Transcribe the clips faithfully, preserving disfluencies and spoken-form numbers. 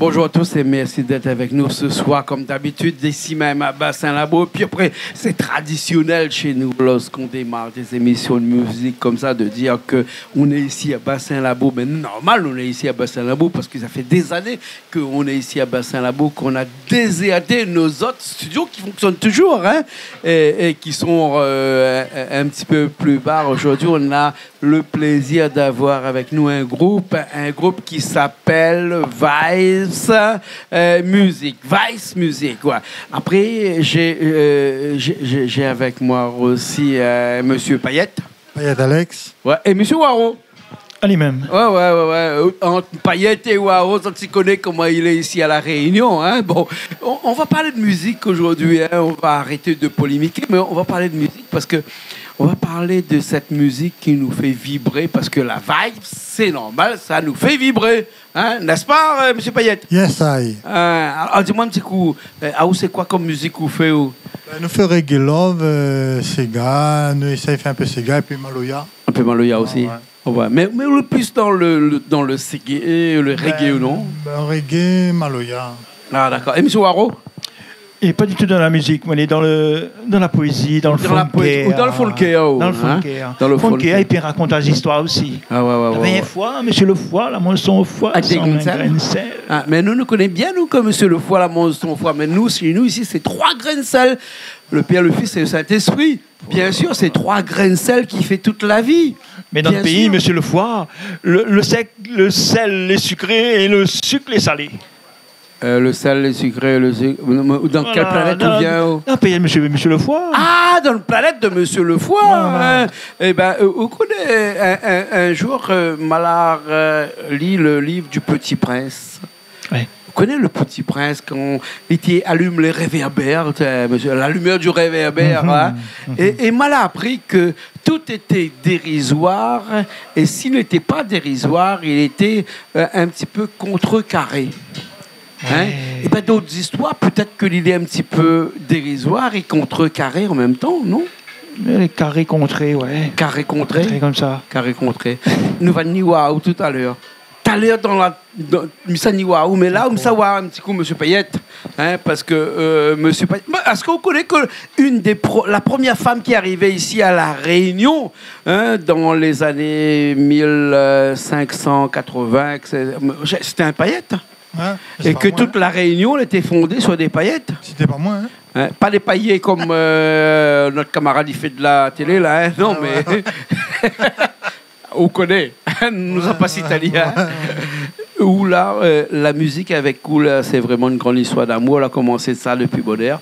Bonjour à tous et merci d'être avec nous ce soir, comme d'habitude, ici même à Bassin Labou. Puis après, c'est traditionnel chez nous, lorsqu'on démarre des émissions de musique comme ça, de dire que on est ici à Bassin Labou. Mais normal, on est ici à Bassin Labou parce que ça fait des années qu'on est ici à Bassin Labou, qu'on a déserté nos autres studios qui fonctionnent toujours, hein, et, et qui sont, euh, un, un petit peu plus bas. Aujourd'hui, on a le plaisir d'avoir avec nous un groupe, un groupe qui s'appelle Vice, euh, Music. Vice Music, ouais. Après, j'ai, euh, j'ai, j'ai, j'ai avec moi aussi, euh, Monsieur Payet. Payet Alex. Ouais, et Monsieur Waro. Ali mèm. Ouais, ouais, ouais, ouais. Euh, entre Payet et Waro, sa ou koné koman i lé isi La Rénion, hein. Bon, on, on va parler de musique aujourd'hui, hein. On va arrêter de polémiquer, mais on va parler de musique parce que on va parler de cette musique qui nous fait vibrer, parce que la vibe, c'est normal, ça nous fait vibrer, hein, n'est-ce pas, euh, Monsieur Payet ? Yes, I. Euh, alors, dis-moi un petit coup, euh, ah, ou, c'est quoi comme musique ou fé, ou ? Ben, nou fé reggae love, euh, séga, nou éséy fé in pé séga, épi maloya. Un peu maloya aussi. Ouais, ouais. Ouais, mais, mais le plus dans le, le, dans le séga, le reggae, ben, non ? Ben, reggae, maloya. Ah, d'accord. Et Monsieur Waro ? Et pas du tout dans la musique, moin lé dans le, dans la poésie, dans le funk. Dans la poésie, ou dans le funk, hein ? Dans le funk. Dans le funk, funk. Et puis raconte des histoires aussi. Ah ouais, ouais, ouais, ouais. La dernière fois, Monsieur Lefroy la manz son foi, avec des graines de sel. Ah, mais nous, nous connaissons bien, nous, comme Monsieur Lefroy la manz son foi. Mais nous, chez nous, ici, c'est trois graines de sel. Le Père, le Fils et le Saint-Esprit. Bien sûr, c'est trois graines de sel qui fait toute la vie. Mais dans le pays, Monsieur Lefroy, le, le sec, le sel, lé sucré et le sucre, lé salé. Euh, le sel, le sucré, le sucre. Dans quelle planète ou viens, ou ? Voilà, non, non, payé Monsieur, Monsieur Lefroy. Ah, dans la planète de Monsieur Lefroy, hein. Voilà. Eh ben, euh, ou koné, un, un, un jour, euh, ma la, euh, li le livre du Petit Prince. Ouais. Ou koné le Petit Prince, kan li té alim lé révèrbèr, euh, monsieur, la lumière du réverbère, hein. Mhm. Et, et ma la apri que tout était dérisoire, et s'il n'était pas dérisoire, il était, euh, un petit peu contrecarré. Hein ? Ouais. Et ben, dans d'autres histoires, peut-être que l'idée un petit peu dérisoire et contrecarrée en même temps, non ? Lé karé kontré, ouais. Karé kontré. Kontré konmsa. Karé kontré. Nou va ni oir aou talèr. Talèr dan la, dan, mi sa ni oir aou, mé la, mi sa oir in ti kou Monsieur Payet, hein, parce que, euh, Monsieur Payet, ben, est-ce que vous connaissez que une des pro-, la première femme qui est arrivée ici à La Réunion, hein, dans les années mille cinq cent quatre-vingts, que c'est, c'était un Payet. Ouais, mais c'est pas moi, hein. Et que toute La Réunion, elle était fondée sur des paillettes. C'était pas moi, hein. Hein, pas des paillets comme, euh, notre camarade, il fait de la télé, là, hein. Non, mais ouais, ouais. Ou koné, nou la pas cité, hein. Ouais, ouais. Ou la, euh, la musique avec ou la, c'est vraiment une grande histoire d'amour. La komansé sa depuis bonheur,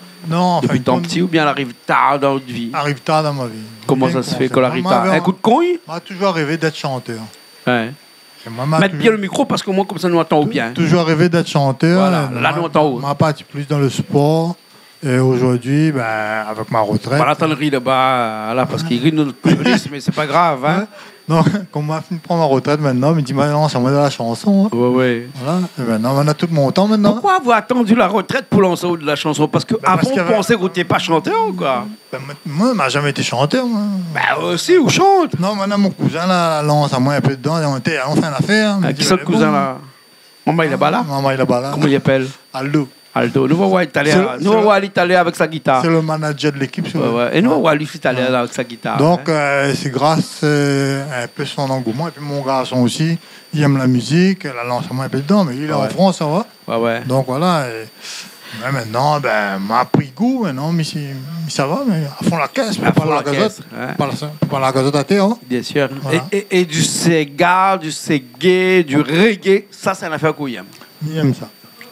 depuis tan pti, ou bien la ariv tar dan out vi ? Non, an fin de kont, ariv tar dan ma vi. Koman sa se fé ke la ariv tar ? Bien komansé. Moin, moin, in kou d'kong ? Moin la toujour rèv d'èt shantèr. Ouais. É moin, ma toujour... Mèt bien le mikro, parske moin, konmsa, nou antann bien. Toujour rèv d'èt shantèr. Voilà, la, nou antann. Moin la parti plis dan le spor. É zordi, ben, avèk ma retrèt. Voilà, atann, ri laba, la, parske i ri nout piblik, mé sé pa grav, hein. Ouais. Non, kom moin la fine pran ma retrèt mintnan, mi di, ben non, sé moin la shanson, hein. Ouais, ouais. Voilà. É ben non, moin na tout mon tan mintnan. Pourquoi avoir attendu la retraite pour lancer de la chanson ? Parske avan, ou pansé ke ou té pa shantèr, koi. Ben, parske Ben, moin, moin, ma zamé été shantèr, moin. Ben, osi, ou shant. Non, moin, mon kouzin, la, la lans amoin in pé dedan, é nou té, nou fé in afèr, hein. Ah, mi di, kisa, le kouzin, la ? Momon, li lé laba la ? Momon, li lé laba la. Koman li apèl ? Aldo. Aldo. Nou va oir talèr. Sé le, nou va oir talèr avèk sa gitar. Sé le manager de l'équipe, si vous voulez. Ouais, ouais. É nou va oir talèr, la, avèk sa gitar, hein. Donk, euh, sé gras, euh, in pé son angouman. Épi mon garson osi, li èm la mizik, la lans amoin in pé dedan, mé li lé an Frans, sa va. Ouais, ouais. Donk voilà, é, mé mintnan, ben, ma pri gou, mintnan, mi, mi sava, mé a fon la kès, pou pa larg azot, hein. A fon la kès, pou pa larg azot atèr, hein. Bien sûr. Voilà. É, é, é du séga, du ségé, du reggae, sa, sé in afèr ke ou èm. Mi èm sa.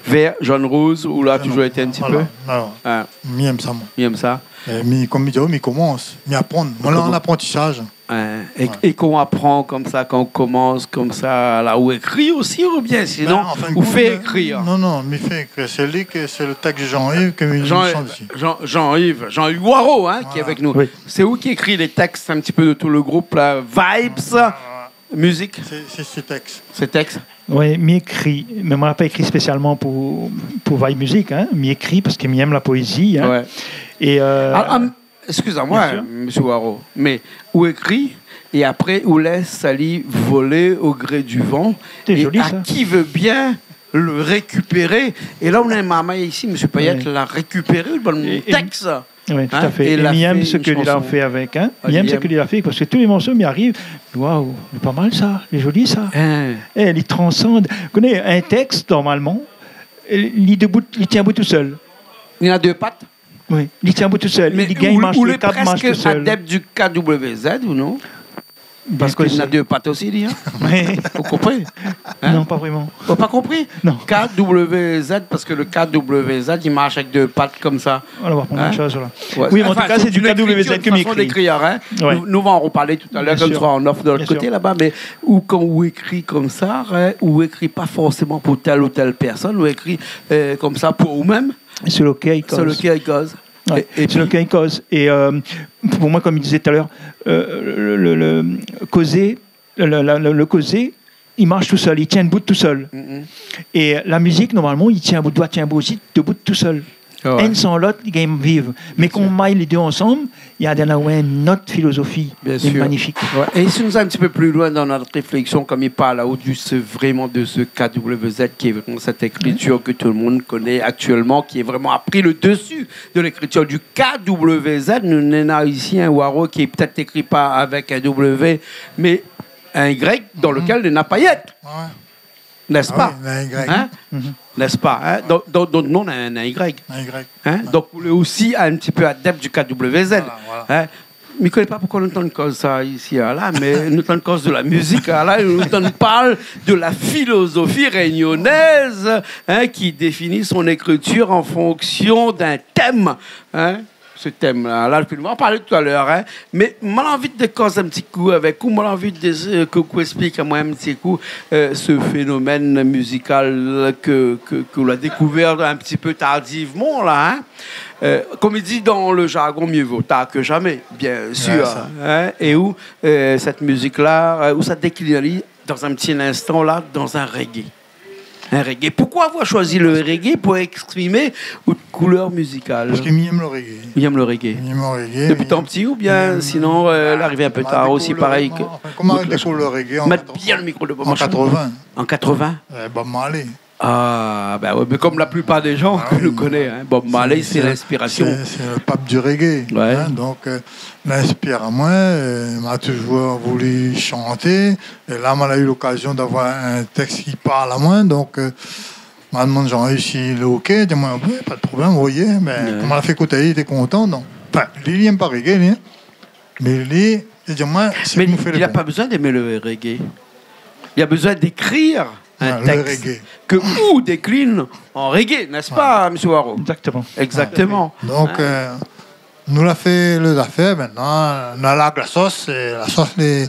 Vèr, jone, rouz, ou la toujour été in ti pé ? Voilà, non. Hein. Mi èm sa, moin. Mi èm sa. É mi, kom mi di, mi komans, mi aprann. Moin, la, an aprantisaz. Hein, é, é kan ou aprann konmsa, kan ou komans konmsa, la, ou ékri osi, oubien sinon, ou fé ékri ? Ben, an fin de kont, non, non, mi fé ékri. Sé li ke, sé le tèks Jean-Yves ke mi shant isi. Jean, Jean-Yves, Jean-Yves Waro, hein, ki lé avèk nou. Voilà. Oui. Sé ou ki ékri lé tèks in ti pé de tout le group, la, Vibes, musique. Sé, sé, sé tèks. Sé tèks. Oui, mi ékri. Mé moin la pa ékri spésialman pou, pou Vibes Musique, hein. Mi ékri parske mi èm la poézi, hein. Ouais. É, euh, ah, ah, Excusez-moi, bien sûr, hein, monsieur Waro, mé ou ékri é apré ou lès ali volé au gré du van. Sé zoli, sa. É à qui veut bien le rékipéré. É la, nou na in marmay isi, mésyé Payet la rékipéré le bon tèks. Oui, tout à fait. É mi yèm sak li la fé avèk, hein. Mi yèm sak li la fé, parske tout lé morso, mi ariv, waouh, lé pa mal sa, lé zoli sa. É li transand. Ou koné, in tèks, normalman, li debout, li tien bout tousèl. Li na dé pat. Oui, li tien bout tousèl. Mé li gingn marsh, ou lé prèsk adèp du K W Z, ou non ? Parske li na dé pat osi, li, hein ? Oui. Ou konpran ? Hein ? Non, pa vréman. Ou la pa konpri ? Non. K W Z, parske le K W Z, li marsh avèk dé pat konmsa. Voilà, on va prendre une chose, voilà. Oui, mais en tout cas, c'est du K W Z que mi ékri. Hein ? Nou, nou va an reparl talèr, kan nou sra an off de lot koté laba, mé ou kan ou ékri konmsa, hein, ou ékri pa forséman pou tèl ou tèl pèrsone, ou ékri, euh, konmsa pou ou mèm. Sé le ki koz. Sé le ki koz. Ouais, sé le ki koz. É, euh, pou moin, konm mi dizé talèr, euh, le, le, le kozé, le, le, le, le kozé, li marsh tousèl, li tien bout tousèl. É la mizik, normalman, li tien bout, doi tien bout osi, debout tousèl. Ah ouais. Inn san lot, li gingn viv. Mé kan ou may lé dé ansanm, i done aou in not filozofi. Bien sûr. Lé magnifik. Ouais. Et si nous allons un petit peu plus loin dans notre réflexion, comme il parle là-haut du, c'est vraiment de ce K W Z qui est vraiment cette écriture que tout le monde connaît actuellement, qui est vraiment a pris le dessus de l'écriture du K W Z. Nou néna isi in Waro ki lé pétèt ékri pa avèk in W, mé in Y dan lekel néna Payet. Ouais. N'est-ce pas ? Ah oui, néna in Y. Hein ? N'est-ce pas, hein ? Donk, donk, donk, nou néna in Y. In Y. Hein ? Ouais. Donk, ou lé osi in ti pé adèp du K W Z. Voilà, voilà. Hein ? Mi koné pa poukosa nou antann koz sa isi, la, mé nou antann koz de la mizik, la, nou antann parl de la philosophie réunionnaise, hein, qui définit son écriture en fonction d'un thème, hein. Ce thème-là, la, ke nou va parl talèr, hein. Mé moin la anvi de koz in ti kou avèk ou, moin la anvi de, euh, ke ou ésplik amoin in ti kou, euh, ce phénomène musical ke, ke, ke ou la dékouvèr in ti pé tardivman, la, hein. Euh, konm i di dan le jargon, mieux vaut tard que jamais, bien sûr, hein. Ouais, sa. É ou, euh, sèt mizik-la, euh, ou sa déklin ali dan in ti instan, la, dan in reggae. In reggae. Pourquoi avoir choisi le reggae pour exprimer votre couleur musicale ? Parske mi yèm le reggae. Mi yèm le reggae. Mi yèm le reggae. Dopi tan pti oubien sinon, euh, larivé in pé tar osi, parèy ke... Mé mi la dékouvèr, anfin, koman ou la dékouvèr le reggae ? Mèt bien le mikro dovan la boush. An katrovin. An katrovin ? Eh, Bob Marley. Ah, ben ouais, mé konm la plipar dé jan ke nou koné, hein, Bob Marley, sé, sé, sé l'inspirasion. Sé, sé le pap du reggae, hein, donk, euh, l'inspir amoin, euh, ma touzour voulu shanté, é la, ma la u lokazion d'avoir in tèks ki parl amoin, donk, euh, ma domann Jean-Hugues si lé OK, li di amoin, oui, pa de problèm, voyé, mé kan ma la fé ékout ali, li té kontan, donk, anfin, li, li yèm pa reggae, li, hein. Mé li, li di amoin, sé... Mé li la pa bezoin d'èm le reggae. Li la bezoin d'ékrir in tèks ke ou déklin an reggae, n'est-ce pas, mésyé Waro ? Exactement. Exactement. Donk, euh, nou la fé lé zafèr, mintnan, nou la larg la sos, é la sos, lé,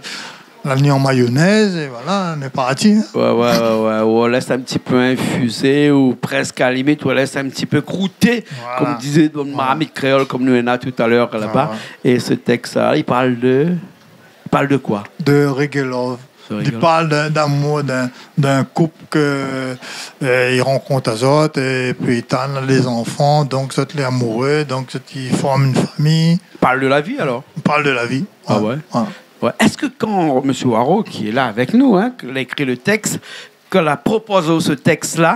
la ni an mayonèz, é voilà, nou lé parti, hein. Ouais, ouais, ouais, ouais. Ou lès in ti pé infizé, ou prèsk a la limit, ou lès in ti pé krouté, konm dizé dan marmit kréol, konm nou néna talèr laba. Ah ouais. É se tèks-la, li parl de Parl de koi ? De reggae love. Li parl d'in, d'amour, d'in, d'in koup ke, euh, i rankont azot, épi i tann lé zanfan, donk zot lé amoureux, donk zot i form in famiy. Parl de la vi, alor ? Parl de la vi. Ah ouais. Ouais. Èske kan mésyé Waro, ki lé la avèk nou, hein, ke la ékri le tèks, ke la propoz se tèks-la,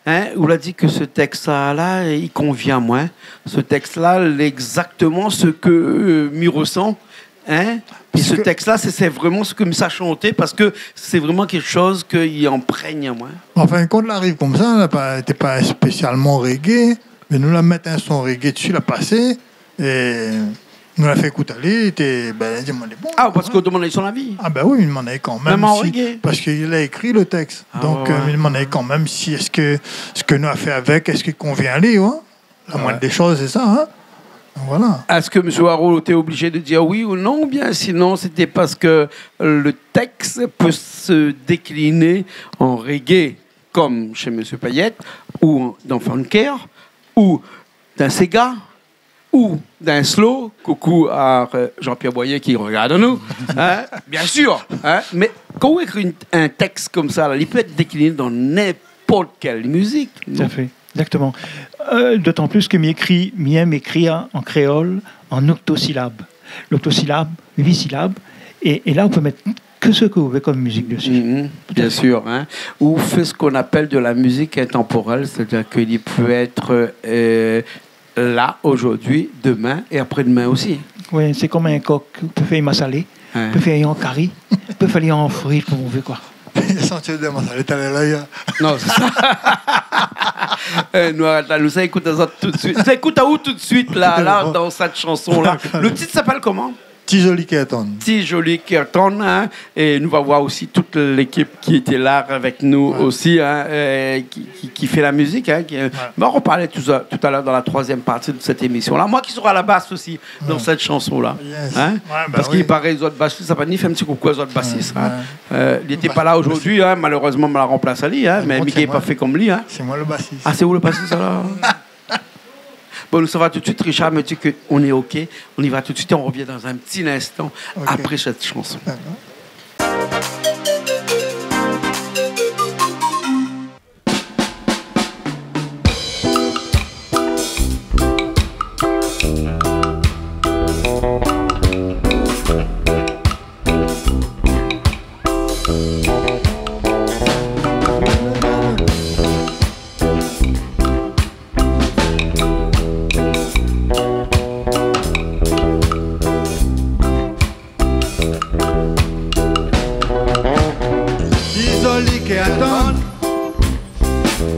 hein, ou la di ke se tèks-la, la, i konvien amoin. Se tèks-la, lé égzaktoman se ke, euh, mi resan, hein. É se tèks-la, sé, sé vréman se ke mi sa shanté, parske sé vréman kékshoz ke i inprègn amoin. An fin de kont, la ariv konmsa, la pa, té pa spésialman reggae, mé nou la mèt in son reggae dsi, la pasé, é nou la fé ékout ali, té, ben, li di amoin lé bon. Ah, parske ou domann ali son avi ? Ah ben oui, mi domann ali kanmèm si, mèm an reggae, parske li la ékri le tèks. Ah ouais, ouais. Donk, euh, mi domann ali kanmèm si, èske se ke nou la fé avèk, èske i konvien ali, ouais. La moindre des choses, sé sa, hein. Voilà. Èske mésyé Waro té oblizé de dir oui ou non, oubien sinon sété parske le tèks pé se dékliné an reggae, konm shé mésyé Payet, ou dan Funker, ou dan séga, ou dan slow, koukou a, euh, Jean-Pierre Boyer ki rogard anou, hein, bien sûr, hein, mé kan ou ékri in, in tèks konmsa, la, li pé èt dékliné dan ninport kèl mizik, non ? Tout à fait, exactement. Euh, d'autant plus ke mi ékri, mi yèm ékrir an kréol, an oktosilab. L'oktosilab, uit silab, é, é la, ou pé mèt ke sak ou vé kom mizik dési. Mhm, bien sûr, hein. Ou fé sak i apèl de la mizik intanporèl, sétadir ke li pé èt, euh, la, zordi, domin é apré-domin osi. Oui, sé kom in kok, ou pé fé ali masalé, ou pé fé ali an kari, ou pé fé ali an fri, kom ou vé, koi. Santi de masalé, talèr la, ya. Non, sé sa. Eh, nou arèt la, nou sa ékout azot tout de suite. Nou sa ékout aou tout de suite, la, la, dan sèt shanson-la. Dakor. Le titre s'appelle comment ? Ti zoli kèr tann. Ti zoli kèr tann, hein. É nou va voir osi tout lékip ki lété la avèk nou osi, hein, euh, ki, ki, ki fé la mizik, hein, ki, euh, nou va reparl tout sa, tout à l'heure dans la troisième partie de cette émission-là. Moin ki sra a la bas osi dan sèt shanson-la. Yes. Hein ? Ouais, bah oui. Parske i paré zot basis, sa pa ni fé in ti koukou a zot basis, hein. Ouais. Euh, li lété pa la zordi, hein, malérèzman, ma la ranplas ali, hein, mé Mickey la pa fé kom li, hein. Sé moin le basis. Ah, sé ou le basis, alor ? Bon, nou sava tout de suite. Richard me dit que on est OK. On y va tout de suite et on revient dans un petit instant après cette chanson. D'accord. Ti zoli kèr tann,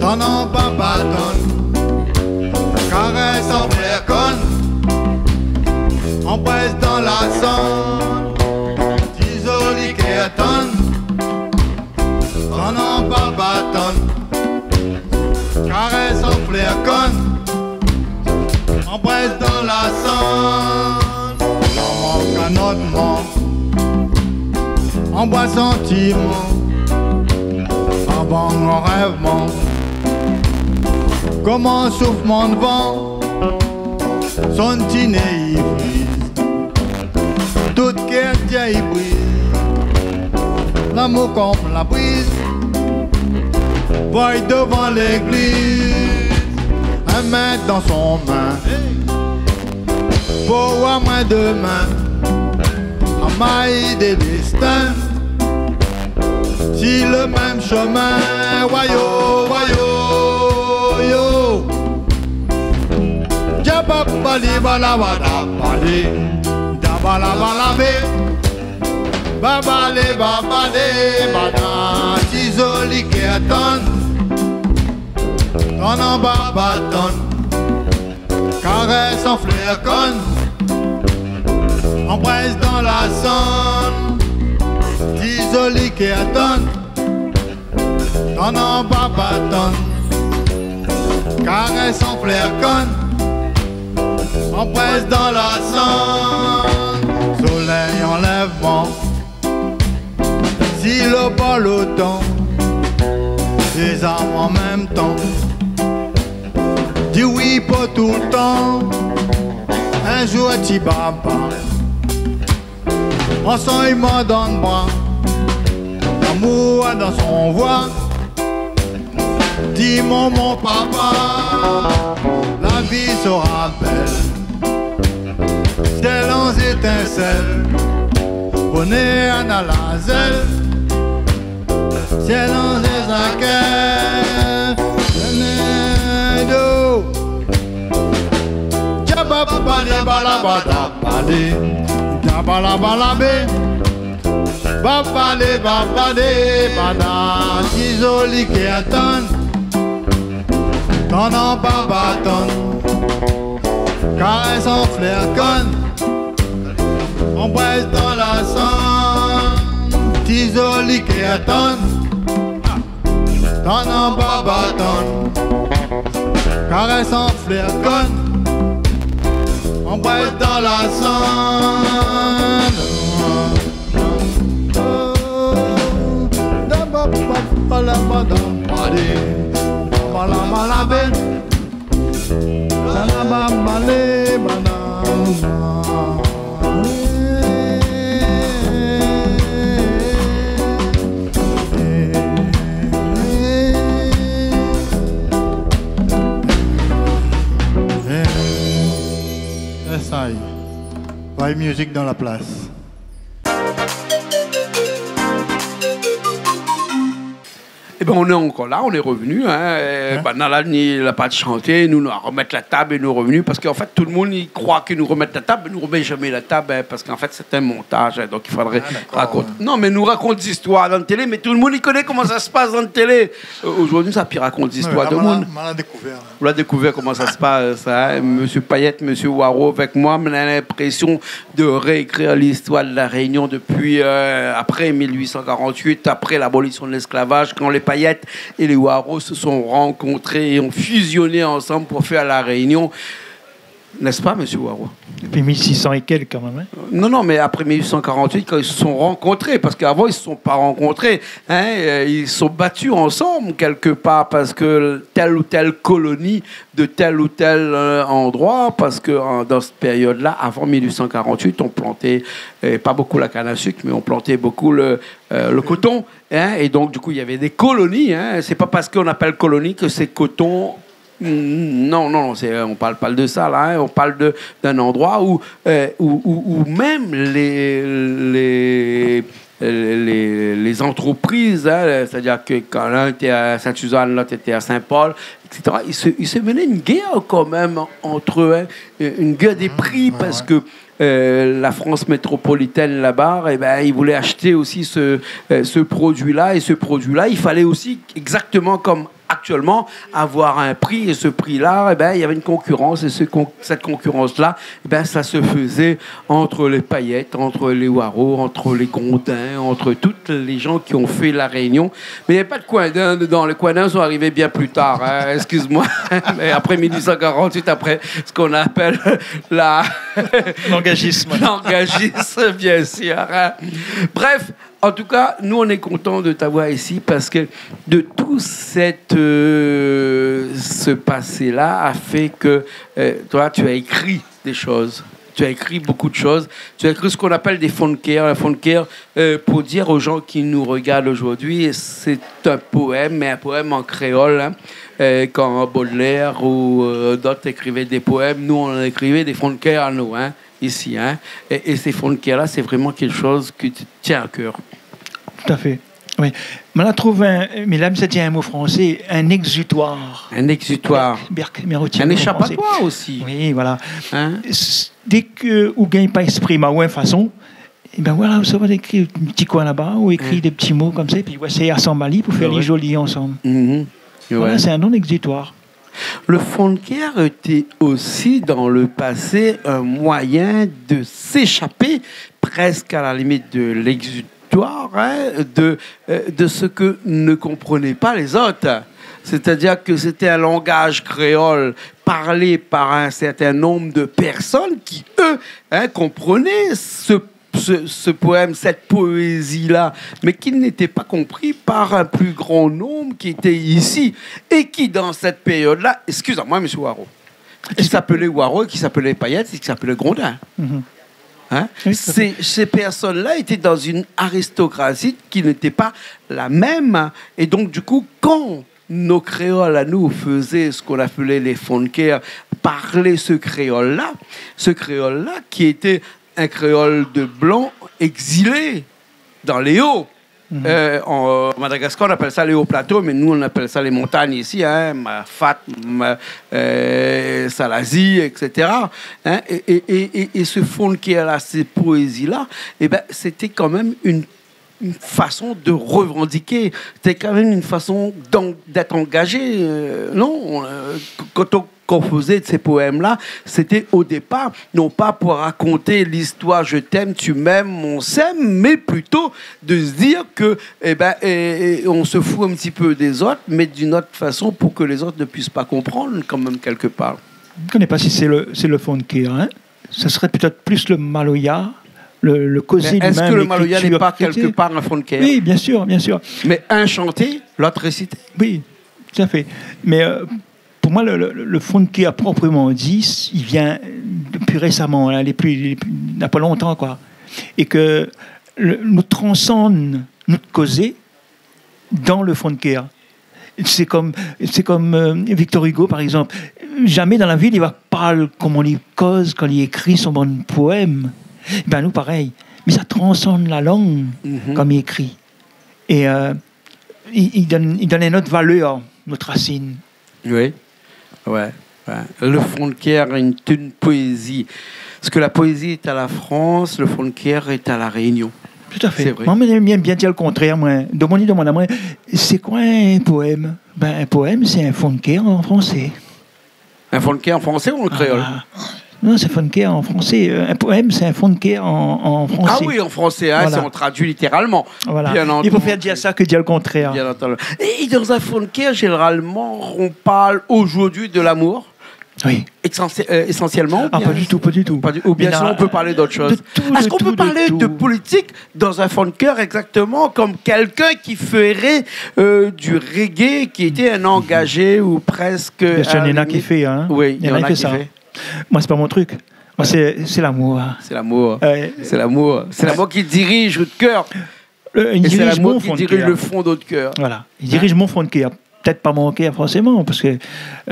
tann anba batann, karès an flèr kann, anbrès dan la sann. Ti zoli kèr tann, tann anba batann, karès an flèr kann, anbrès dan la sann. Lanmor kanotman, anbrès santiman, an bang an rèvman, koman souflman d'van, son ti né i friz. Tout kèr tien i briz, lamour kom la briz, voy dovan légliz, in min dan son min, pou amoin domin, amay de dèstin. Si le mèm shomin, wayo, wayo, yo. Djabap bali bala bada bali, dabala bala bé. Babale, babale, bada, ti zoli kèr tann, tann anba batann. Karès an flèr kann, anbrès dan la sann, ti zoli kèr tann, tann anba batann. Karès an flèr kann, anbrès dan la sann. Solèy an lèvman, si lo bor lo tan, lé zam an mèm tan. Di wi pou toultan, in zour ti baba. Ansèyman dan bra, lamour dan son voi. Di momon papa, la vi sra bèl. Sièl an zétinsèl, bonèr na la zèl. Sièl an zézakèl, nédo. Djabap balé bala bada balé, djabala bala bé. Babale, babale, bada, ti zoli kèr tann, tann anba batann. Karès an flèr kann, anbrès dan la sann, ti zoli kèr tann, tann anba batann. Karès an flèr kann, anbrès dan la sann. Ésèy. Vay mizik dan la plas. Eh ben, on est encore là, on est revenu, hein. Euh, hein? Banna la, ni la pa shanté, nou, nou armèt la tab é nou revenu, parske an fèt, tout le monde i kroi ke nou armèt la tab, mé nou armèt zamé la tab, hein, parske an fèt, c'est un montage, hein, donc il faudrait raconter. Ah, d'accord, ouais. Non, mé nou rakont zistoir dan la télé, mé tout le monde i koné koman sa i spas dan la télé. Euh, aujourd'hui, sa pi rakont zistoir de moun. Non, mé la, ma la, ma la découvert, la. Ou la dékouvèr koman sa i spas, sa, hein. Monsieur Payet, Monsieur Hoareau avèk moin, mé nou na l'inprésion de réécrire l'histoire de la Réunion depuis, euh, après mille huit cent quarante-huit, après l'abolition de l'esclavage, quand les Payet et les Hoareau se sont rencontrés et ont fusionné ensemble pour faire la Réunion. N'est-ce pas, Monsieur Hoareau ? Depuis mille six cents et quelques, quand même, hein ? Non, non, mais après mille huit cent quarante-huit, quand ils se sont rencontrés, parce qu'avant, ils se sont pas rencontrés, hein, euh, ils se sont battus ensemble, quelque part, parce que telle ou telle colonie de tel ou tel, euh, endroit, parce que, euh, dans cette période-là, avant mille huit cent quarante-huit, on plantait, euh, pas beaucoup la canne à sucre, mais on plantait beaucoup le, euh, le coton, hein, et donc, du coup, il y avait des colonies, hein. C'est pas parce qu'on appelle colonie que c'est coton. Mm, non, non, non, c'est, on parle pas de ça, là, hein. On parle de, d'un endroit où, euh, où, où, où même les, les, euh, les, les entreprises, hein, c'est-à-dire que quand l'un était à Sainte-Suzanne, l'autre était à Saint-Paul, et cetera, ils se, ils se menaient une guerre quand même entre eux, hein, une guerre des prix, parce que, euh, la France métropolitaine là-bas, eh ben, ils voulaient acheter aussi ce, euh, ce produit-là, et ce produit-là, il fallait aussi, exactement comme actuellement, avoir un prix, et ce prix-là, eh ben, il y avait une concurrence, et ce con-, cette concurrence-là, eh ben, ça se faisait entre les Payet, entre les Hoareau, entre les Grondin, entre toutes les gens qui ont fait la Réunion. Mais il y avait pas de Coindin dedans. Les Coindins sont arrivés bien plus tard, hein, excuse-moi. Mais après mille huit cent quarante-huit, après ce qu'on appelle la... L'engagiste. L'engagiste, bien sûr, hein. Bref, en tout cas, nous, on est content de t'avoir ici parce que de tout cette, euh, ce passé-là a fait que, euh, toi, tu as écrit des choses. Tu as écrit beaucoup de choses. Tu as écrit ce qu'on appelle des fonnkèr. Un fonnkèr, euh, pour dire aux gens qui nous regardent aujourd'hui, c'est un poème, mais un poème en créole, hein. Euh, quand Baudelaire ou, euh, d'autres écrivaient des poèmes, nous, on écrivait des fonnkèr, nous, hein, ici, hein. Et, et ces fonnkèr-là, c'est vraiment quelque chose que tu tiens à cœur. Tout à fait. Oui. Mé la trouv in, mé la, mi sa di in mo fransé, un exutoire. Un exutoire. Berk, berk, mi retienn in mo fransé. Un échappatoire aussi. Oui, voilà. Hein ? S-, dès ke ou gingn pa éksprim aou in fason, é ben voilà, ou sava ékri in ti koin laba, ou ékri dé ti mo konmsa, épi ou éséy asanm ali pou fé li zoli ansanm. Mhm. Voilà, sé in non-exutoire. Le fonnkèr était aussi, dans le passé, un moyen de s'échapper, presque à la limite de l'exutoire, hein, de, euh, de ce que ne comprenaient pas les autres. C'est-à-dire que c'était un langage créole parlé par un certain nombre de personnes qui, eux, hein, comprenaient ce ce, ce poème, cette poésie-là, mais qui n'était pas compris par un plus grand nombre qui était ici et qui, dans cette période-là, excusez-moi, monsieur Hoareau, qui s'appelait Hoareau, qui s'appelait Payet, qui s'appelait Grondin. Mhm. Hein ? Oui, tout à fait. Ces, ces personnes-là étaient dans une aristocratie qui n'était pas la même. Et donc, du coup, quand nos créoles à nous faisaient ce qu'on appelait les fonnkèr, parler ce créole-là, ce créole-là qui était un créole de blanc exilé dans les hauts. Mhm. Euh, en Madagascar, on appelle ça les hauts plateaux, mais nous, on appelle ça les montagnes ici, hein, Mafat, Ma-, euh, Salazie, et cetera. Hein, et, et, et, et, et ce fonnkèr-là, ces poésies-là, eh ben, c'était quand même une une façon de revendiquer. C'était quand même une façon d'en-, d'être engagé, euh, non ? Euh, qu-, quand on composait ces poèmes-là, c'était au départ, non pas pour raconter l'histoire, je t'aime, tu m'aimes, on s'aime, mais plutôt de se dire que, eh ben, eh, eh, on se fout un petit peu des autres, mais d'une autre façon pour que les autres ne puissent pas comprendre quand même quelque part. Je connais pas si c'est le, c'est le fonnkèr, hein. Ce serait peut-être plus le maloya, le, le kozé lui-même, l'écriture. Mais est-ce que le maloya n'est pas quelque part un fonnkèr ? Oui, bien sûr, bien sûr. Mais un chanté, l'autre récité. Oui, tout à fait. Mais, euh, pour moi, le, le, le fonnkèr proprement dit, il vient de plus récemment, là, les plus, les plus, il n'y a pas longtemps, quoi. Et que le, nou transande nout kozé dan le fonnkèr. C'est comme, c'est comme, euh, Victor Hugo, par exemple. Jamais dans la vie, li va parl koman li koz kan li ékri son bann poèm. Ben, nou, parèy. Mé sa transande la lang kan li ékri. É, euh, i, i donn, i donn in not valèr, not rasine. Oui. Ouais, ouais. Le fonnkèr est une poésie. Ce que la poésie est à la France, le fonnkèr est à La Réunion. Tout à fait. C'est vrai. Moin, mi èm bien, bien dir le kontrèr, moin. Domoun i domann amoin, sé koi in poèm ? Ben, in poèm, sé in fonnkèr an fransé. Un fonnkèr en français ou en créole ? Ah. Non, sé fonnkèr an fransé. Euh, in poèm, sé in fonnkèr an, an fransé. Ah oui, en français, hein, voilà. Si on traduit littéralement, voilà. Bien entendu. I fo fé dir sa ke dir le kontrèr. Bien entendu. Et, et dans un fonnkèr, généralement, on parle aujourd'hui de l'amour. Oui. Essentiellement, ou bien... Ah, pas du tout, pas du tout. Pas du, ou bien sinon, on peut parler d'autre chose. Est-ce qu'on peut parler de politique dans un fonnkèr, exactement comme quelqu'un qui ferait, euh, du reggae, qui était un engagé ou presque... Bien sûr, à la limite. Il y en a qui fait, hein. Oui, il y en a qui fait. Moin, c'est pas mon truc. Moin, c'est, c'est l'amour, hein. C'est l'amour. Ouais. C'est l'amour. C'est l'amour qui dirige le cœur. Le, i dirij mon fonnkèr. Et c'est l'amour qui dirige le fond de notre cœur. Voilà. I dirij mon fonnkèr. Hein ? Peut-être pas mon cœur, forcément, parce que,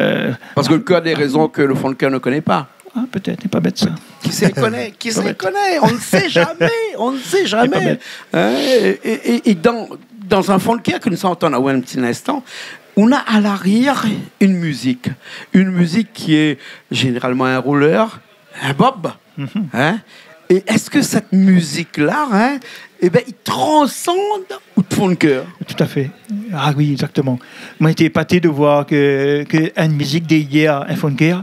euh... Parce que le cœur a des raisons que le fonnkèr ne connaît pas. Ah, peut-être, c'est pas bête, ça. Qui sait, connaît, qui sait, connaît. On ne sait jamais, on ne sait jamais. C'est pas bête. Hein, et, et, et dans, dans un fonnkèr ke nou sa antann aou in ti linstan, on a à l'arrière une musique. Une musique qui est généralement un rouleur, un bob. Mhm. Hein ? Et est-ce que cette musique-là, hein, eh ben, i transcend out fonnkèr ? Tout à fait. Ah oui, exactement. Moin té épaté de voir ke, ke in mizik dèrièr in fonnkèr,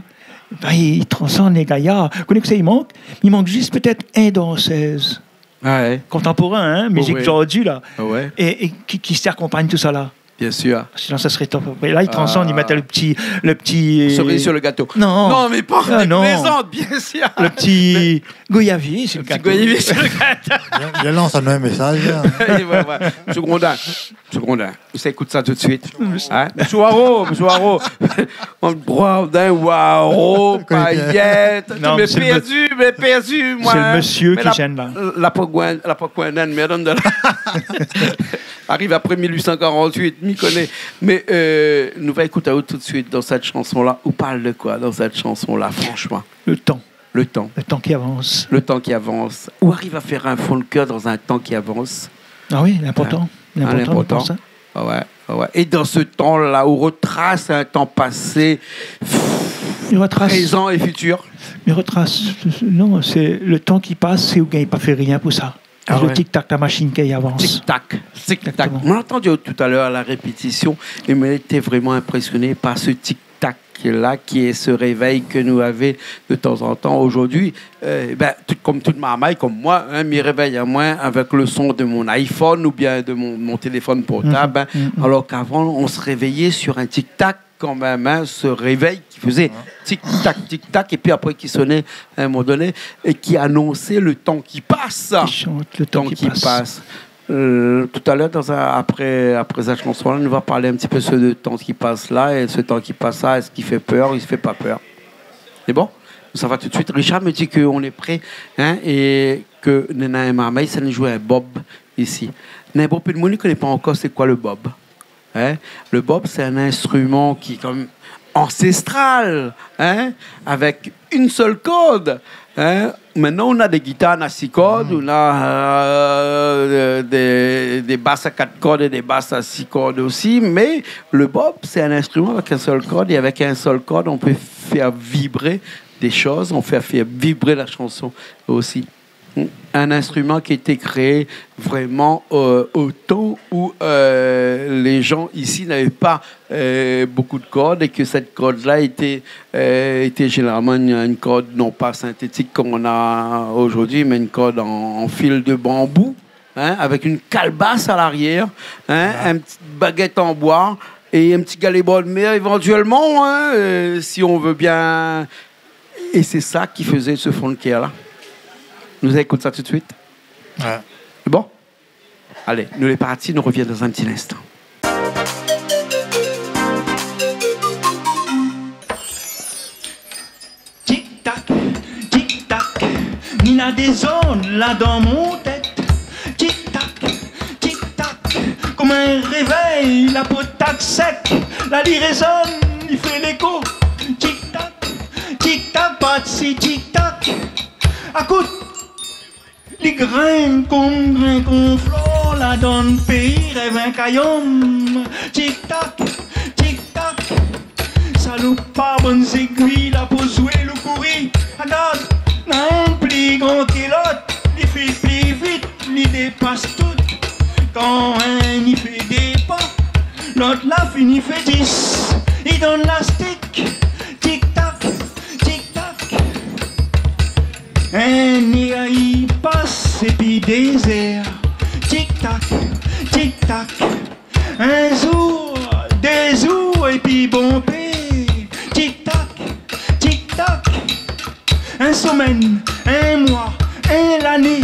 ben, i transcend lé gayar. Koné kosa i mank ? I mank zis pétèt in dansèz. Ah ouais. Kontanporin, hein, mizik zordi la. Ah ouais. É, é ki, ki sa i akonpagn tout sa la. Bien sûr. Sinon, ça serait top. Et là, il transcende, il met le petit, le petit... Cerise sur le gâteau. Non. Non, mais pas... Ah, non. Plaisante, bien sûr. Le petit goyavier sur le gâteau. Le petit goyavier sur le gâteau. Bien, bien, lans anou in mésaz, hein. Et ouais, ouais. Secondaire. Secondaire. Ou sa ékout sa tout de suite. Hein ? Monsieur Waro, monsieur Waro. On broie d'un Waro, paillettes. Non, mais c'est le perdu, mais perdu, moi. C'est le monsieur qui gêne, là. La, la poigouin-, la poigouin-, merde, de la... Ariv apré mil uit san karant-uit, mi koné. Mé, euh, nou va ékout aou tout de suite dans cette chanson-là. Ou parle de quoi dans cette chanson-là, franchement ? Le temps. Le temps. Le temps qui avance. Le temps qui avance. Ou ariv a fé in fonnkèr dans un temps qui avance. Ah oui, l'inportan. Hein ? L'inportan, l'inportan. Ah ouais, ah ouais. Et dans ce temps-là, ou retrace un temps passé, présent et futur. Mi retrace. Non, sé le tan ki pas, sé ou gingn pa fé rien pou sa. Ah ouais. Le tic-tac, la machine ki avance. Tic-tac, tic-tac. Exactement. On a entendu tout à l'heure à la répétition, et moi, j'étais vraiment impressionné par ce tic-tac-là, qui est ce réveil que nous avons de temps en temps. Aujourd'hui, euh, ben, tout, comme toute marmaille, comme moi, hein, mi réveil amoin avec le son de mon iPhone ou bien de mon, mon téléphone portable, hein. Mhm, mhm. Alors qu'avant, on se réveillait sur un tic-tac quand même, hein, ce réveil qui faisait tic-tac, tic-tac, et puis après qui sonnait à un moment donné et qui annonçait le temps qui passe. Qui chante le temps qui passe. Temps qui passe. Euh, tout à l'heure, dans un, après, après cette chanson-là, on va parler un petit peu de ce temps qui passe là, et ce temps qui passe là, est-ce qu'il fait peur, il fait pas peur ? C'est bon ? Ça va tout de suite. Richard me dit qu'on est prêt, hein, et ke néna in marmay, sa nou joué in bob isi. Néna bonpé d'moun i koné pa ankor sé koi le bob. Hein ? Le bob, c'est un instrument qui est quand même ancestral, hein, avec une seule corde, hein. Maintenant, on a des guitares à six cordes, on a, euh, des, des basses à quatre cordes et des basses à six cordes aussi, mais le bob, c'est un instrument avec une seule corde, et avec une seule corde, on peut faire vibrer des choses, on fait faire vibrer la chanson aussi. Un instrument qui a été créé vraiment, euh, au temps où, euh, les gens ici n'avaient pas, euh, beaucoup de cordes, et que cette corde-là était, euh, était généralement une, une corde non pas synthétique comme on a aujourd'hui, mais une corde en, en fil de bambou, hein, avec une calebasse à l'arrière, hein, une petite baguette en bois et un petit galet bord de mer éventuellement, hein, euh, si on veut bien. Et c'est ça qui faisait ce fonnkèr-là. Nou ékout sa tout de suite. Ouais. Bon ? Allez, nou lé parti, nou revien dans un petit instant. Tic-tac, tic-tac, néna dé zonn la dan mon tèt. Tic-tac, tic-tac, konm in révèy, la po tak sèk. La li rézone, li fé léko. Tic-tac, tic-tac, pa d'si tic-tac. Akout. Li grin konm, grin konm flor, la dann péi rèv in kayom. Tik-tak, tik-tak. Saloupa bann zégwi la pou zoué lou kouri. Agard, na inn pli gran ke lot, li fé pli vit, li dépas tout. Kan inn i fé dé pa, lot la fini fé dis. I dann lastik, tik-tak, tik-tak. Inn i pas épi dézèr, tik-tak, tik-tak. In zour, dé zour épi bonpé, tik-tak, tik-tak. In semèn, in moi, in lané,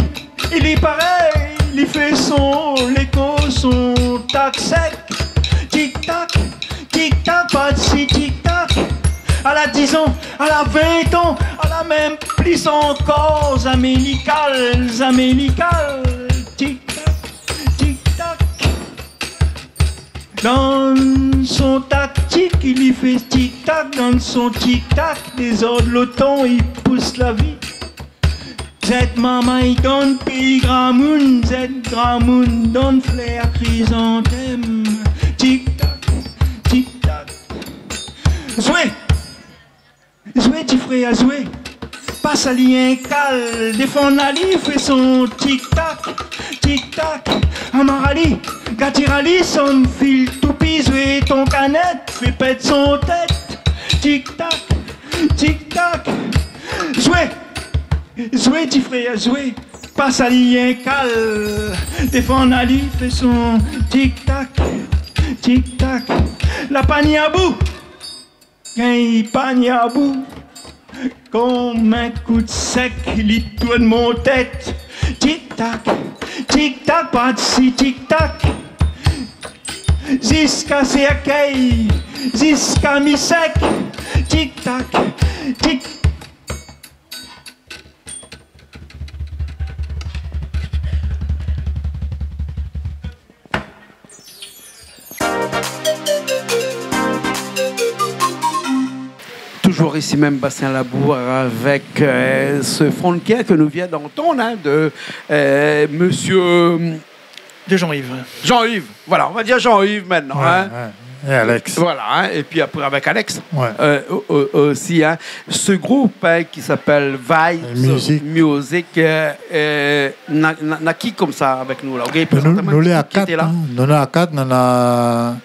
li parèy, li fé son léko, son tak sèk. Tik-tak, tik-tak, pa d'si tik-tak. Ala dizan, ala vintan, ala mèm plis ankor, zamé li kal, zamé li kal. Tik-tak, tik-tak. Dann son taktik, li fé tik-tak, dann son tik-tak, dézord lo tan, i pous la vi. Zèt marmay dann péi gramoun, zèt gramoun dann flèr krizantèm. Tik-tak, tik-tak. Zoué! Zoué, ti frèr, zoué. Pas ali in kal, défann ali, fé son tik-tak, tik-tak. Amar ali, gatir ali, son fil toupi, zoué ton kanèt, fé pèt son tèt. Tik-tak, tik-tak. Zoué, zoué, ti frèr, zoué. Pas ali in kal, défann ali, fé son tik-tak, tik-tak. La panié abou. Gingn panié abou, konm in kou d'sèk, li tourn mon tèt. Tik-tak, tik-tak, pa d'si tik-tak. Ziska sèrkèy, ziska mi sèk. Tik-tak, tik. Toujours ici même, Bassin Labour, avec, euh, ce Frontkèr que nous vient d'entendre, hein, de, euh, monsieur, euh, De Jean-Yves. Jean-Yves, voilà, on va dire Jean-Yves maintenant, hein. Ouais. Et Alex. Voilà, hein, et puis après avec Alex, euh, au-, au-, aussi, hein. Ce groupe, hein, qui s'appelle Vibes Music, euh, euh, na, na, na ki konmsa avèk nou la ? Ou gingn prézant in ti pé kisa lé la ? Nou, nou lé a kat, hein. Nou lé a kat, nou néna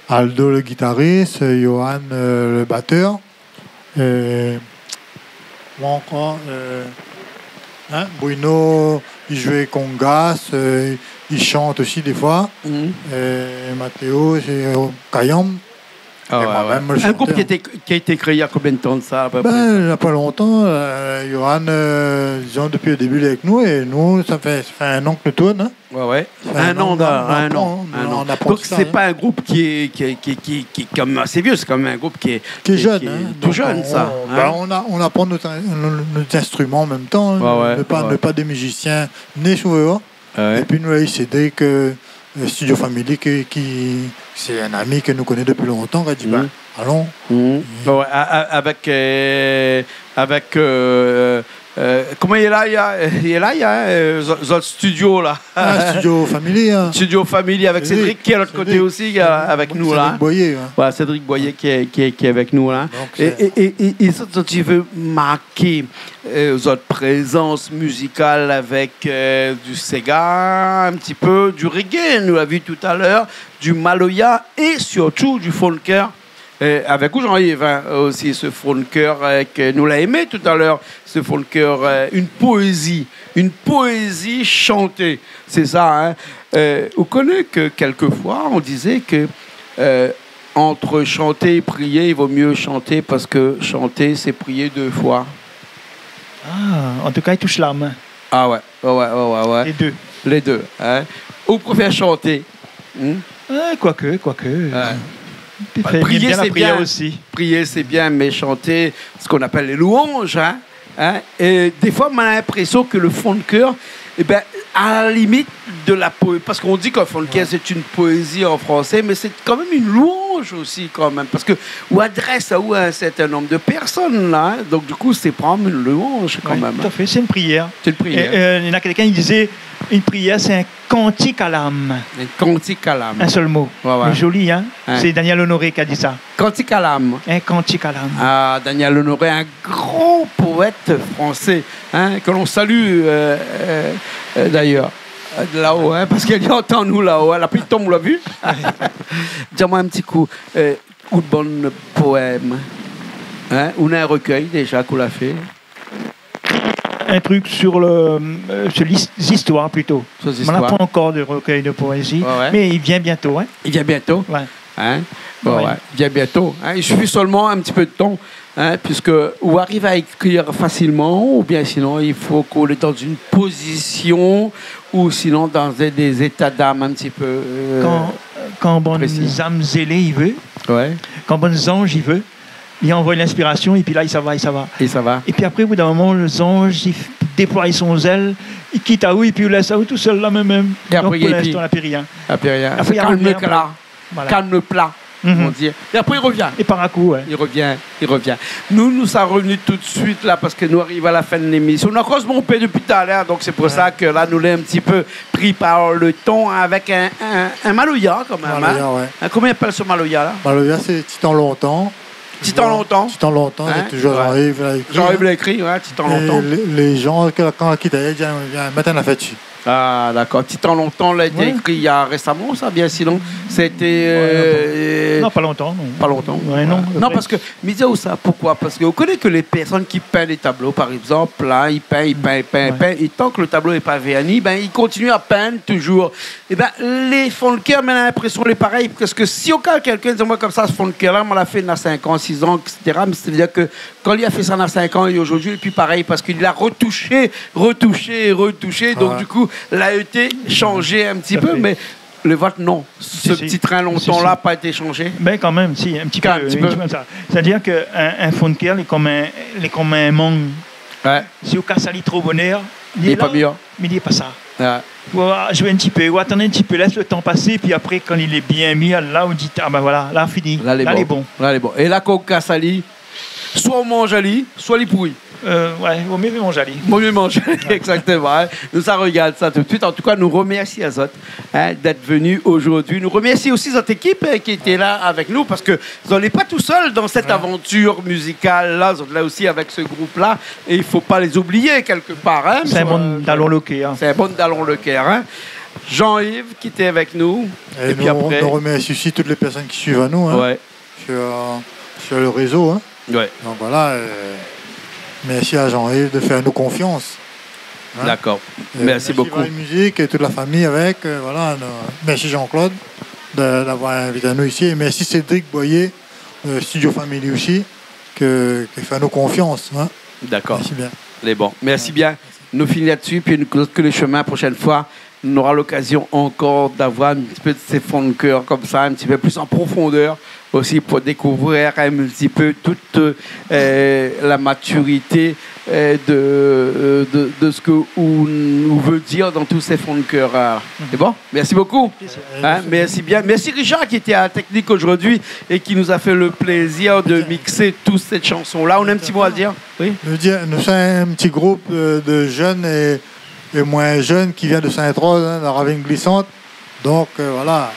Aldo le guitariste, euh, Johan, euh, le batteur, euh, ou ankor, euh, hein, Bruno, li zoué kongas, euh, li shant osi défoi. Mhm. Euh, Matteo, sé, euh, kayom. Ah ouais, ouais. É moin mèm, le chanteur. Un groupe qui a été, qui a été créé il y a combien de temps de ça, à peu près ? Ben, na pa lontan, euh, Johan, euh, dizon, dopi lo débu, lé avèk nou, é nou, sa fé, sa fé in an ke nou tourn, hein. Ouais, ouais. Sa fé in an, nou aprann, nou aprann. Un an, un an, un an. Donc, c'est pas un groupe qui est, qui est, qui est, qui est, qui est quand même assez vieux, c'est quand même un groupe qui est, qui est jeune, hein. Qui est, qui est tout jeune, ça, hein. Donc, on, ben, on a, on apprend notre, nos, nos instruments en même temps, hein. Ouais, ouais, ouais. On n'est pas, on n'est pas des musiciens nés sur le haut. Ah ouais. Épi nou la éséyé ke, euh, Studio Family, ke, ki, sé in ami ke nou koné dopi lontan, la di, ben, alon. Mhm. Ouais, a-, a-, avèk, euh, avèk, euh, euh, koman i lé la, i lé la, euh, zo-, zot studio la. Ah, Studio Family, hein. Studio Family avèk Cédric, ki lé de l'ot koté osi, euh, avèk nou la. Cédric Boyer, ouais. Ouais, Cédric Boyer ki lé, ki lé, ki lé avèk nou la. Donc, é, é, é, é, é sa, sa, ti vé mark ki, euh, zot prézans mizikal avèk, euh, du séga, in ti pé du reggae, nou la vi talèr, du maloya é sirtou du frontkèr, euh, avèk ou Jean-Yves, hein, osi, se frontkèr, euh, ke nou la èmé talèr, se frontkèr, euh, une poésie, une poésie chantée, c'est ça, hein. Euh, ou koné ke kèlkefoi, on disait que, euh, entre chanter et prier, il vaut mieux chanter parce que chanter, c'est prier deux fois. Ah, an tou ka, i toush lam. Ah ouais, ouais, ouais, ouais, ouais, ouais. Les deux. Les deux, hein. Ou préfèr chanté, hmm ? Euh, quoique, quoique. Ouais. Bah, prier, c'est bien. Prier, c'est bien, mais chanter, ce qu'on appelle les louanges, hein, hein. Et des fois, on a l'impression que le frontkèr, eh ben, à la limite de la po-, parce qu'on dit qu'un fonn kèr, ouais, c'est une poésie en français, mais c'est quand même une louange aussi, quand même, parce que ou adrès aou à un certain nombre de personnes, là, hein. Donc, du coup, c'est vraiment une louange, quand même, hein. Ouais, tout à fait, c'est une prière. C'est une prière. Et, euh, il y en a quelqu'un qui disait, une prière, c'est un cantique à l'âme. Un cantique à l'âme. Un seul mot. Ouais, ouais. Mais joli, hein ? Ouais. C'est Daniel Honoré qui a dit ça. Cantique à l'âme. Un cantique à l'âme. Ah, Daniel Honoré, un grand poète français, hein, que l'on salue, euh, euh, euh, d'ailleurs, euh, de là-haut, hein, parce qu'èl i antann anou là-haut, hein, la pli tonm, ou la vu. Di amoin in ti kou, euh, out bann poèm, hein, ou néna in rekèy déza k'ou la fé ? Un truc sur le, euh, sur l'his-, l'histoire plutôt. Sur l'histoire. On n'a pas encore de recueil de poésie, ouais, ouais, mais il vient bientôt, hein. Il vient bientôt. Ouais. Hein ? Ouais, ouais. Ouais. Bien bientôt, hein. Il suffit seulement un petit peu de temps, hein, puisque ou ariv à écrire facilement, ou bien sinon, il faut qu'on est dans une position, ou sinon dans des, des états d'âme un petit peu, euh, précis. Kan, kan bann zam zélé i vé, ouais, kan bann zanj i vé, i anvoy linspirasion, épi la, i sava, i sava. I sava. Épi apré, o bout d'in moman, lo zanj, i f-, déploy son zèl, i kit aou, épi i lès aou tousèl la mèm, mèm. É apré, pou linstan, na pi rien. Na pi rien. Apré, i revien apré. Sé kalm la. Voilà. Kalm plat, mhm, on dit. É apré, i revien. É par akou, ouais. I revien, i revien. Nou, nou sa revni tout de suite la, parske nou ariv a la fin de l'émission. Nou la koz bonpé dopi talèr, donk sé pou sa ke la, nou lé in ti pé pri par le tan avèk in, in, in maloya, kan mèm, hein. Maloya, ouais. Hein, koman i apèl so maloya la ? Maloya, sé Ti tan lontan. Ti tan lontan. Ti tan lontan, hein ? Sé toujour Jean-Yves la ékri, hein. Jean-Yves la ékri, ouais, Ti tan lontan. É lé, lé zan ke la, kan la kit, la di, vien, vien, mèt in afèr dsi. Ah, d'accord. Ti tan lontan, la été ékri, ouais, il y a récemment, ça, bien sinon. C'était, ouais, euh, non, pas longtemps, non. Pas longtemps. Ouais, non. Non, parce que, mi di aou sa, pourquoi ? Parce que vous connaissez que les personnes qui peignent des tableaux, par exemple, là, ils peignent, ils peignent, ils peignent, ils peignent, ouais, et tant que le tableau n'est pas verni, ben, ils continuent à peindre toujours. Eh ben, les fonn kèr, mi na l'inpression, lé parèy, parce que si ou kal kèlkin i di amoin konmsa, so fonn kèr la, moin la fé na cinq ans, six ans, et cetera, mais c'est-à-dire que kan li la fé sa na cinq ans é zordi, lé pi parèy, parske li la retoushé, retoushé, retoushé. Donk, ouais, du coup, la été shanjé in ti pé, tout à fait, mé lo vot, non. Si, si. So ti tan lontan la, pa été shanjé. Si, si. Ben, kan mèm, si, in ti pé, in ti pé konmsa. Kan mèm. Sétadir ke in, in fonn kèr, lé konm in, lé konm in mang. Ouais. Si ou kas ali tro bonèr, li lé la, mé li lé pa sa. Ouais. Ou zoué in ti pé, ou atann in ti pé, lès lo tan pasé, pi apré, kan li lé bien mir, la, ou di, ah ben voilà, la, fini. La, lé bon. La, lé bon. É la, kan ou kas ali, soi ou manz ali, soi li pouri. Euh, ouais, vo mié manz ali. Vo mié manz ali, exactement, hein. Nou sa rogard sa tout de suite. En tout cas, nou remèrsi azot, hein, d'être venus aujourd'hui. Nou remèrsi osi zot ékip, hein, ki été la avèk nou, parske zot lé pa tousèl dan sèt avantir mizikal la, zot lé la osi avèk so group la, é i fo pa lé oublié kèlkepar, hein. Sé in bann dalon lo kèr, hein. Sé in bann dalon lo kèr, hein. Jean-Yves, ki té avèk nou. É épi nou, apré, nou remèrsi osi tout lé pèrsone ki suiv anou, hein. Ouais. Sur, sur le réseau, hein. Ouais. Donc voilà, euh, merci à Jean-Yves de faire nous confiance, hein. D'accord. Merci beaucoup. Et merci Vibe Music et toute la famille avec, euh, voilà, nou, merci Jean-Claude de, d'avoir invité anou isi. Et merci Cédric Boyer, euh, Studio Family aussi, ke, ke fé anou konfians, hein. D'accord. Merci bien. Lé bon. Merci bien. Ouais. Nou fini la-dsi, pi nou koz ke lo shemin, proshèn foi, nou nora lokazion ankor d'avoir in ti pé de sé fonn kèr konmsa, in ti pé plis an profondèr osi, pou dékouvrir in ti pé tout, euh, la matirité, euh, de, euh, de, de sak ou, ou vé dir dan tout sé fonn kèr, euh. Mhm. Sé bon ? Mèrsi bokou. Plézir. Hein, mèrsi bien. Mèrsi Richard ki té a la teknik zordi é ki nou la fé lo plézir de mixer tout sé shanson la. Ou néna in ti mo a dir ? Oui. Nou di, nou sé in ti group, euh, de jeunes é é moin jeune ki vien de Sainte-Rose, hein, la Ravine Glissante. Donc, euh, voilà.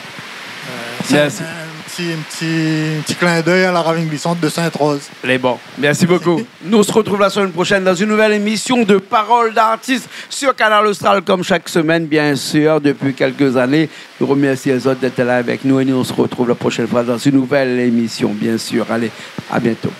Euh, sé in, in ti, in ti, in ti clin d'œil à la Ravine Glissante de Sainte-Rose. Lé bon. Mèrsi bokou. Nous, on se retrouve la semaine prochaine dans une nouvelle émission de Parole d'artiste sur Kanal Austral, comme chaque semaine, bien sûr, depuis quelques années. Nou remèrsi azot d'être là avec nous et nous, on se retrouve la prochaine fois dans une nouvelle émission, bien sûr. Allez, à bientôt.